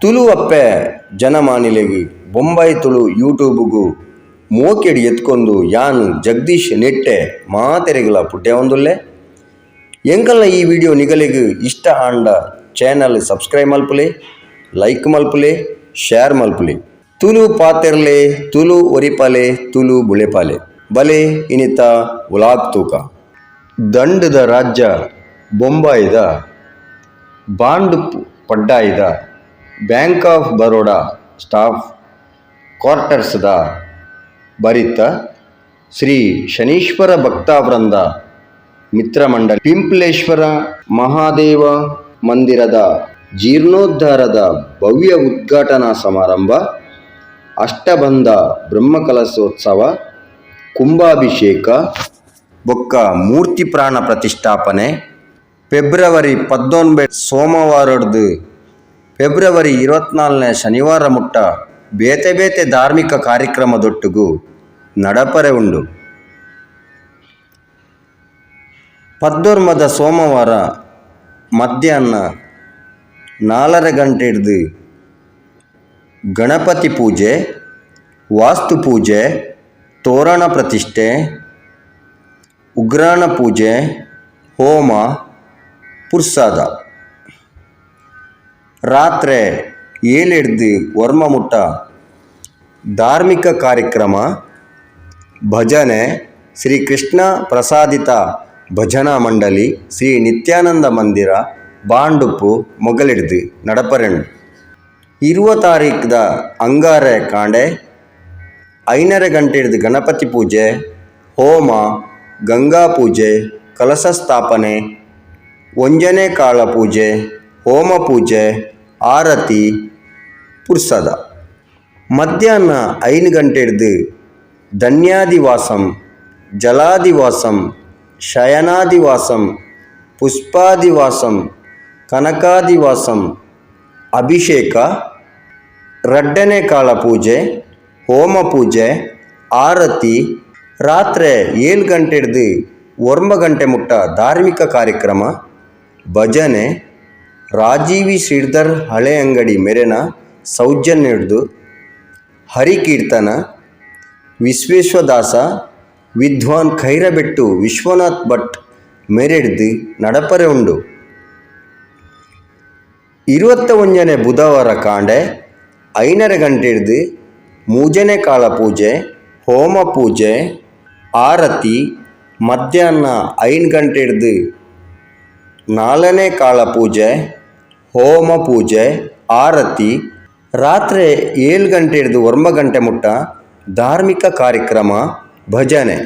ತುಲುವಪ್ಪೆ ಜನಮಾನಿಲೆಗ್ ಬೊಂಬಾಯಿ ತುಳು ಯೂಟ್ಯೂಬುಗು ಮೋಕೆಡ್ ಎತ್ಕೊಂದು ಯಾನ್ ಜಗದೀಶ್ ನೆಟ್ಟೆ ಮಾತೆರೆಗ್ಲಾ ಪುಟ್ಟೆವೊಂದುಲ್ಲೆ. ಎಂಕಲ್ನ ಈ ವಿಡಿಯೋ ನಿಗಲೆಗ್ ಇಷ್ಟ ಆಂಡ ಚಾನೆಲ್ ಸಬ್ಸ್ಕ್ರೈಬ್ ಮಲ್ಪುಲೆ, ಲೈಕ್ ಮಲ್ಪುಲೆ, ಶೇರ್ ಮಲ್ಪುಲೆ. ತುಲು ಪಾತೆರ್ಲೆ, ತುಲು ಒರಿಪಾಲೆ, ತುಲು ಬುಳೆಪಾಲೆ. ಬಲೆ ಇನಿತ ವ್ಲಾಗ್ ತೂಕ. ದಂಡ್ದ ರಾಜ್ಯ ಬೊಂಬಾಯಿದ ಭಾಂಡುಪ್ ಪಡ್ಡಾಯಿದ bank of Baroda staff ಕ್ವಾರ್ಟರ್ಸ್ದ ಬರಿತ Shri Shanishwara ಭಕ್ತಾವೃಂದ ಮಿತ್ರ ಮಂಡಳಿ ಪಿಂಪ್ಲೇಶ್ವರ ಮಹಾದೇವ ಮಂದಿರದ ಜೀರ್ಣೋದ್ಧಾರದ ಭವ್ಯ ಉದ್ಘಾಟನಾ ಸಮಾರಂಭ, ಅಷ್ಟಬಂಧ ಬ್ರಹ್ಮಕಲಶೋತ್ಸವ, ಕುಂಭಾಭಿಷೇಕ ಬೊಕ್ಕ ಮೂರ್ತಿ ಪ್ರಾಣ ಪ್ರತಿಷ್ಠಾಪನೆ ಫೆಬ್ರವರಿ 19 ಸೋಮವಾರಡ್ದು ಫೆಬ್ರವರಿ 24ನೇ ಶನಿವಾರ ಮುಟ್ಟ ಬೇತೆ ಬೇತೆ ಧಾರ್ಮಿಕ ಕಾರ್ಯಕ್ರಮದೊಟ್ಟುಗು ನಡಪರೆ ಉಂಡು. 19ದ ಸೋಮವಾರ ಮಧ್ಯಾಹ್ನ 4:30 ಗಂಟೆಡ್ದು ಗಣಪತಿ ಪೂಜೆ, ವಾಸ್ತು ಪೂಜೆ, ತೋರಣ ಪ್ರತಿಷ್ಠೆ, ಉಗ್ರಾಣ ಪೂಜೆ, ಹೋಮ, ಪುರ್ಸಾದ. ರಾತ್ರೆ ಏಳೆಡ್ದು ಒರ್ಂಬ ಮುಟ್ಟ ಧಾರ್ಮಿಕ ಕಾರ್ಯಕ್ರಮ, ಭಜನೆ, ಶ್ರೀ ಕೃಷ್ಣ ಪ್ರಸಾದಿತ ಭಜನಾ ಮಂಡಳಿ, ಶ್ರೀ ನಿತ್ಯಾನಂದ ಮಂದಿರ, ಭಾಂಡುಪು ಮೊಗಲಿಡ್ದು ನಡಪರೆಂಡು. 20 ತಾರೀಕ್ದ ಅಂಗಾರೆ ಕಾಂಡೆ 5:30 ಗಂಟೆಡ್ದು ಗಣಪತಿ ಪೂಜೆ, ಹೋಮ, ಗಂಗಾ ಪೂಜೆ, ಕಲಶ ಸ್ಥಾಪನೆ, ಒಂಜನೆ ಕಾಳ ಪೂಜೆ, ಹೋಮ ಪೂಜೆ, ಆರತಿ, ಪುರ್ಸದ. ಮಧ್ಯಾಹ್ನ 5 ಗಂಟೆಡ್ದು ಧನ್ಯಾದಿವಾಸಂ, ಜಲಾದಿವಾಸಂ, ಶಯನಾದಿವಾಸಂ, ಪುಷ್ಪಾದಿವಾಸಂ, ಕನಕಾದಿವಾಸಂ, ಅಭಿಷೇಕ, ರಡ್ಡನೆ ಕಾಳ ಪೂಜೆ, ಹೋಮ ಪೂಜೆ, ಆರತಿ. ರಾತ್ರೆ 7 ಗಂಟೆಡ್ದು 9 ಗಂಟೆ ಮುಟ್ಟ ಧಾರ್ಮಿಕ ಕಾರ್ಯಕ್ರಮ, ಭಜನೆ, ರಾಜೀವಿ ಶ್ರೀಧರ್ ಹಳೆಯಂಗಡಿ ಮೆರೆನ ಸೌಜನ್ಯಡ್ದು ಹರಿಕೀರ್ತನ, ವಿಶ್ವೇಶ್ವದಾಸ ವಿದ್ವಾನ್ ಖೈರಬೆಟ್ಟು ವಿಶ್ವನಾಥ್ ಭಟ್ ಮೆರೆಡ್ದು ನಡಪರೆ ಉಂಡು. 21ನೇ ಬುಧವಾರ ಕಾಂಡೆ 5:30 ಗಂಟೆಡ್ದು ಮೂಜನೆ ಕಾಳ ಪೂಜೆ, ಹೋಮ ಪೂಜೆ, ಆರತಿ. ಮಧ್ಯಾಹ್ನ 5 ಗಂಟೆಡ್ದು ನಾಲ್ನೇ ಕಾಳ ಪೂಜೆ, ಹೋಮ ಪೂಜೆ, ಆರತಿ. ರಾತ್ರೆ 7 ಗಂಟೆಡ್ದು 9 ಗಂಟೆ ಮುಟ್ಟ ಧಾರ್ಮಿಕ ಕಾರ್ಯಕ್ರಮ, ಭಜನೆ.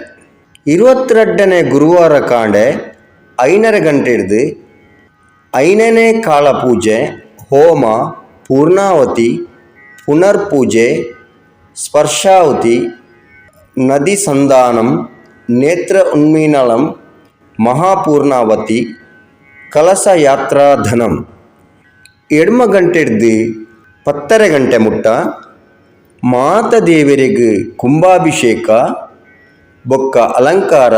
22ನೇ ಗುರುವಾರ ಕಾಂಡೆ 5:30 ಗಂಟೆಡ್ದು ಐನನೇ ಕಾಳ ಪೂಜೆ, ಹೋಮ, ಪೂರ್ಣಾವತಿ, ಪುನರ್ಪೂಜೆ, ಸ್ಪರ್ಶಾವತಿ, ನದಿ ಸಂಧಾನಂ, ನೇತ್ರ ಉನ್ಮೀಲನಂ, ಮಹಾಪೂರ್ಣಾವತಿ, ಕಲಶ ಯಾತ್ರಾಧನಂ. 8 ಗಂಟೆಡ್ದು 10:30 ಗಂಟೆ ಮುಟ್ಟ ಮಾತ ದೇವರಿಗೆ ಕುಂಭಾಭಿಷೇಕ ಬೊಕ್ಕ ಅಲಂಕಾರ,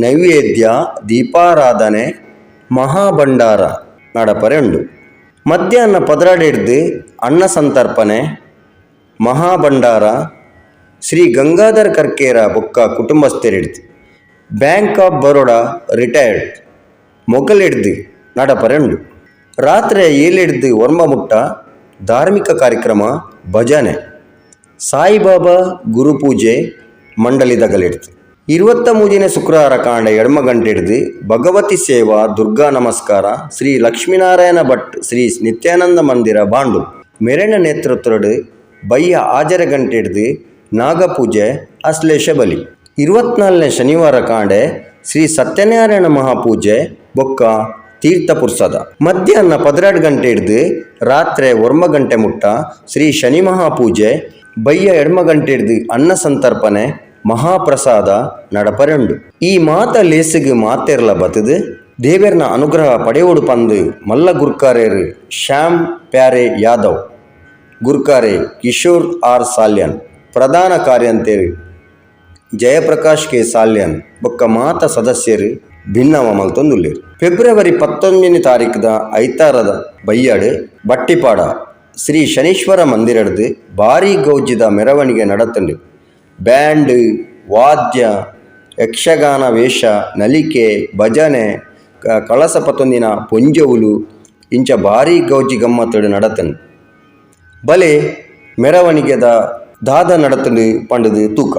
ನೈವೇದ್ಯ, ದೀಪಾರಾಧನೆ, ಮಹಾಭಂಡಾರ ನಡಪರೆ ಉಂಡು. ಮಧ್ಯಾಹ್ನ 12 ಅನ್ನ ಸಂತರ್ಪಣೆ, ಮಹಾಭಂಡಾರ, ಶ್ರೀ ಗಂಗಾಧರ್ ಕರ್ಕೇರ ಬೊಕ್ಕ ಕುಟುಂಬಸ್ಥೆರೆಡ್ದು bank of Baroda retired ಮೊಗಲೆಡ್ದು ನಡಪರೆ ಉಂಡು. ರಾತ್ರೆ 7ಡ್ದು 9 ಮುಟ್ಟ ಧಾರ್ಮಿಕ ಕಾರ್ಯಕ್ರಮ, ಭಜನೆ, ಸಾಯಿಬಾಬಾ ಗುರುಪೂಜೆ ಮಂಡಳಿದಗಲೆಡ್ದು. 23ನೇ ಶುಕ್ರವಾರ ಕಾಂಡೆ 8 ಗಂಟೆಡ್ದು ಭಗವತಿ ಸೇವಾ, ದುರ್ಗಾ ನಮಸ್ಕಾರ, ಶ್ರೀ ಲಕ್ಷ್ಮೀನಾರಾಯಣ ಭಟ್, ಶ್ರೀ ನಿತ್ಯಾನಂದ ಮಂದಿರ ಬಾಂಡು ಮೆರೆನ ನೇತೃತ್ವಡ್ ಬಯ್ಯ 6:30 ಗಂಟೆಡ್ದು ನಾಗಪೂಜೆ, ಅಶ್ಲೇಷ ಬಲಿ. 24ನೇ ಶನಿವಾರ ಕಾಂಡೆ ಶ್ರೀ ಸತ್ಯನಾರಾಯಣ ಮಹಾಪೂಜೆ ಬೊಕ್ಕ ತೀರ್ಥ ಪುರ್ಸದ. ಮಧ್ಯಾಹ್ನ 12 ಗಂಟೆಡ್ದು ರಾತ್ರೆ 9 ಗಂಟೆ ಮುಟ್ಟ ಶ್ರೀ ಶನಿ ಮಹಾಪೂಜೆ, ಬಯ್ಯ 8 ಗಂಟೆಡ್ದು ಅನ್ನ ಸಂತರ್ಪಣೆ, ಮಹಾಪ್ರಸಾದ ನಡಪರೆಂಡು. ಈ ಮಾತ ಲೇಸುಗು ಮಾತೆರ್ಲ ಬತುದು ದೇವೆರ್ನ ಅನುಗ್ರಹ ಪಡೆಯೋಡು ಪಂದು ಮಲ್ಲ ಗುರ್ಕಾರೇರು ಶ್ಯಾಮ್ ಪ್ಯಾರೆ ಯಾದವ್, ಗುರ್ಕಾರೆ ಕಿಶೋರ್ ಆರ್ ಸಾಲ್ಯನ್, ಪ್ರಧಾನ ಕಾರ್ಯಂತೇರು ಜಯಪ್ರಕಾಶ್ ಕೆ ಸಾಲ್ಯನ್ ಬೊಕ್ಕ ಮಾತ ಸದಸ್ಯರು ಭಿನ್ನವ ಮಲ್ತೊಂದುಲ್ಲೆರ್. ಫೆಬ್ರವರಿ 19ನೇ ತಾರೀಖುದ ಐತಾರದ ಬಯ್ಯಡ್ ಬಟ್ಟಿಪಾಡ ಶ್ರೀ ಶನೀಶ್ವರ ಮಂದಿರರ್ದ್ ಬಾರಿ ಗೌಜಿದ ಮೆರವಣಿಗೆ ನಡತುಂಡು ಬ್ಯಾಂಡ್ ವಾದ್ಯ ಯಕ್ಷಗಾನ ವೇಷ ನಲಿಕೆ ಭಜನೆ ಕಳಸ ಪತೊಂದಿನ ಪೊಂಜೋವುಲು ಇಂಚ ಬಾರಿ ಗೌಜಿ ಗಮ್ಮತ್‌ಡ್ ನಡತುಂಡು. ಬಲೆ ಮೆರವಣಿಗೆದ ದಾದ ನಡತುಂಡು ಪಂಡುದು ತೂಕ.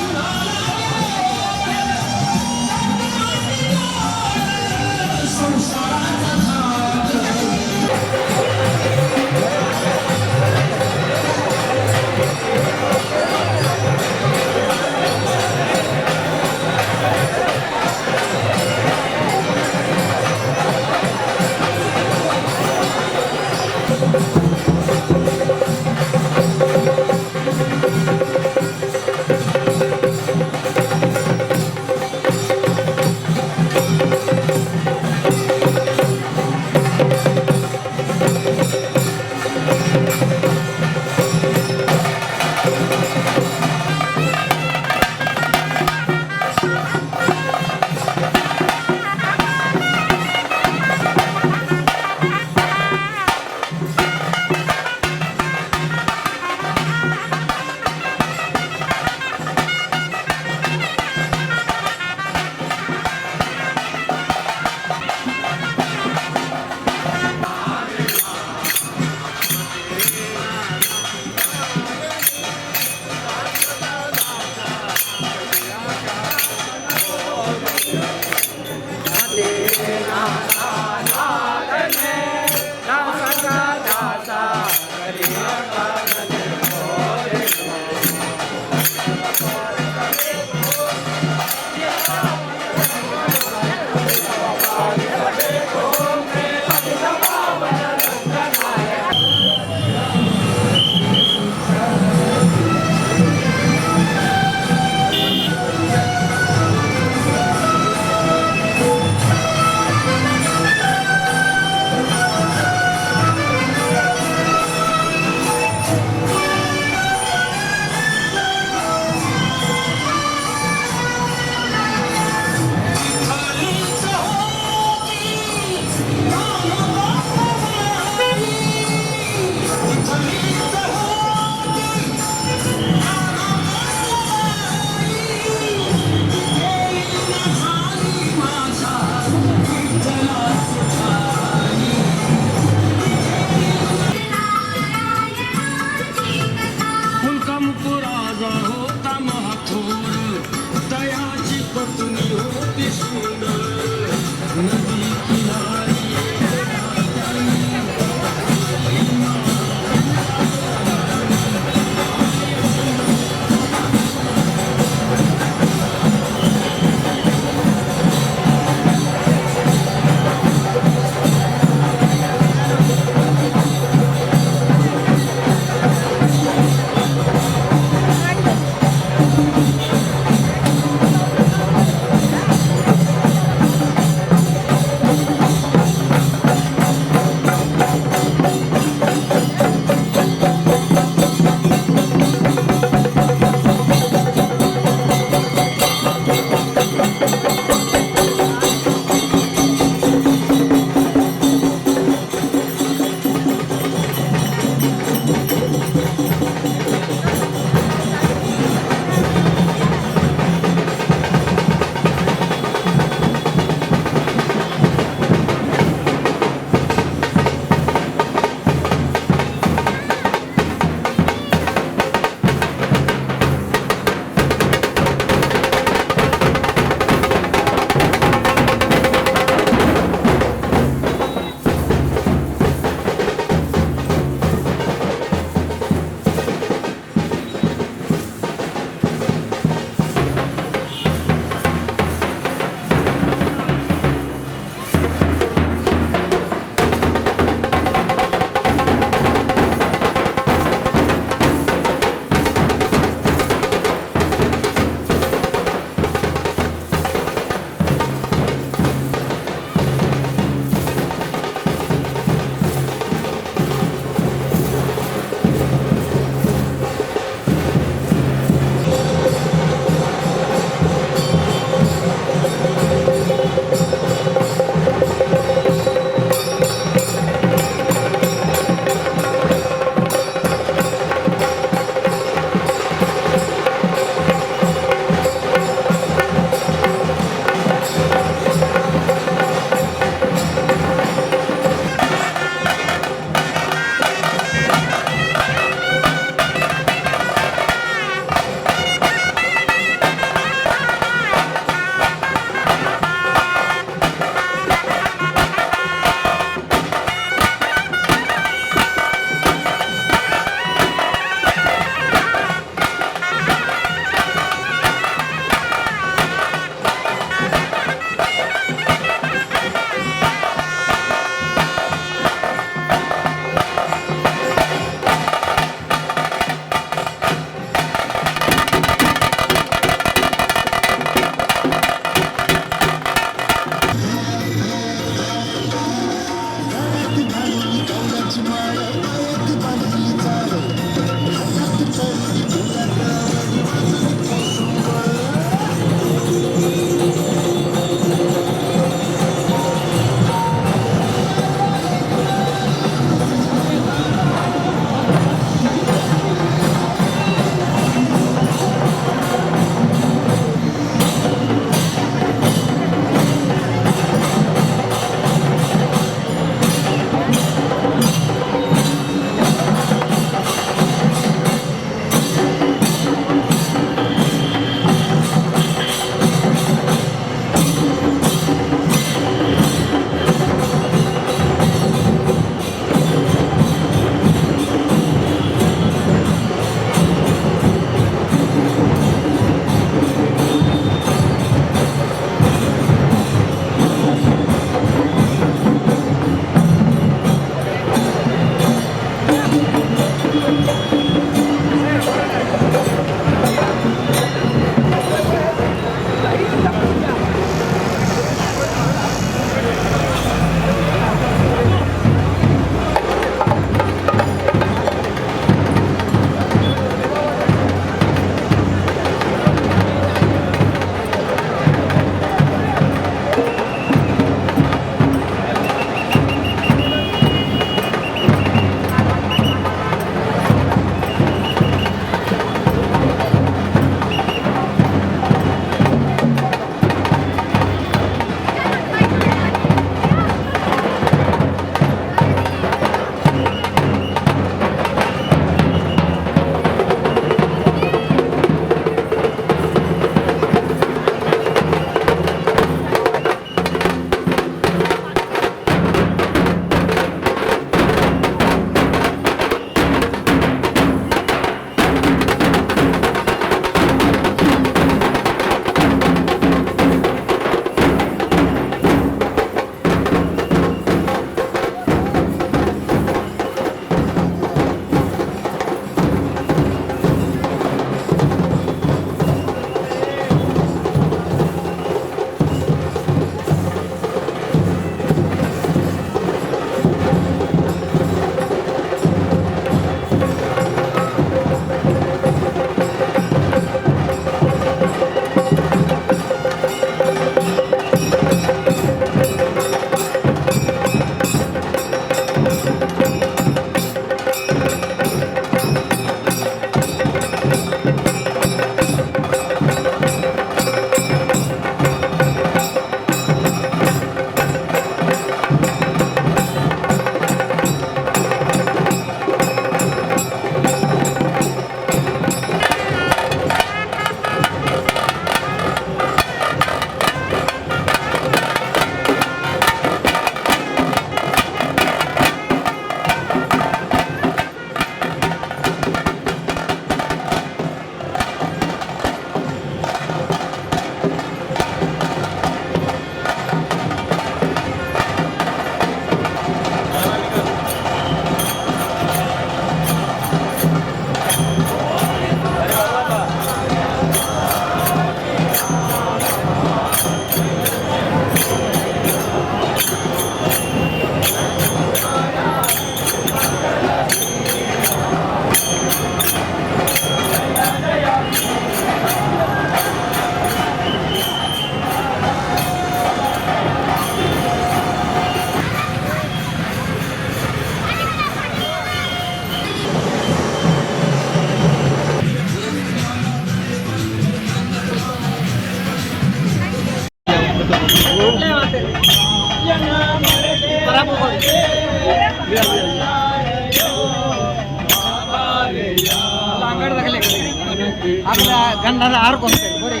ಗಂಡನ ಆರ್ಕೊಂತಾರೆ ಬರೀ.